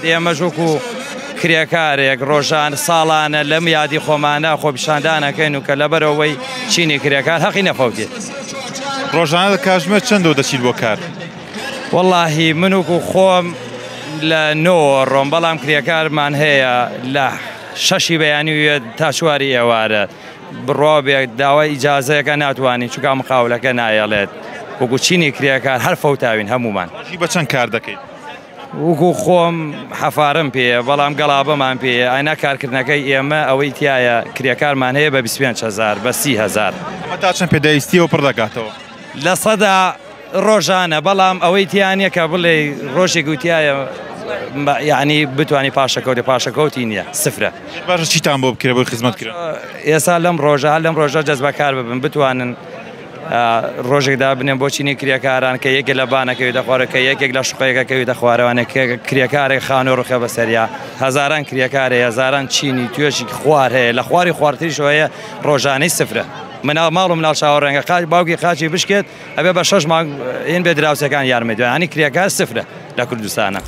ئێمەش وەکو کرێکارێک ڕۆژان ساڵانە لەم یادی خۆمانە خۆپیشاندانەکەین و کە لەبەرەوەی چینی کرێکار هەقی نەفەوتێت. ڕۆژانە لە کاتژمێر چەندەوە دەچیت بۆ کار؟ وەڵاهی من وەکو خۆم لە نۆوە ڕۆم، بەڵام کرێکارمان هەیە لە شەشی بەیانی وێت تا چواری ئێوارە بڕوا بێت داوای ئیجازەیەکە ناتوانین چونکە مقاولەکە نایەڵێت. وەکو چینی کرێکار هەر فەوتاوین هەمومان. ڕۆژی بە چەند کار دەکەیت؟ وەکو خۆم حەفارم پێیە بەڵام گەڵابەمان پێیە ئاینا کارکردنەکەی ئێمە ئەوەی تایە کرێکارمان هەیە بە 25 هەزار بە 30 هەزار. ئەمە تا چەند پێداویستیەوە پڕ دەکاتەوە؟ لە سەدا ڕۆژانە بەڵام ئەوەی تیا نییە کە بڵێ ڕۆژێک وتایە یعنی بتانی پاشەکەوتی پاشەکەوتی نییە سفرە. باشە چیتان بۆ بکرێ بۆی خزمەت کرا؟ ئێستا لەم ڕۆژە لەم ڕۆژە دەست بەکار ببن بتوانن ڕۆژێک دابنێن بۆ چینی کرێکاران کە یەکێک لە بانەکەویتە خوارەوە کە یەکێک لە شوقەیەکە کەویتە خوارەوانێ کە کرێکارێک خانوو ڕوخێ بەسەریا هەزاران کرێکار هەیە هەزاران چینی توێژی خوار هەیە لە خواری خوارتریشەوە هەیە ڕۆژانەی سفرە مناڵ ماڵ و مناڵ چاوەڕێنگە قاچ باوکی قاچی بشکێت ئەبێ بە شەش مانگ هین بێ دراوسێکان یارمەتی ینی کرێکار سفرە لە کوردستانە.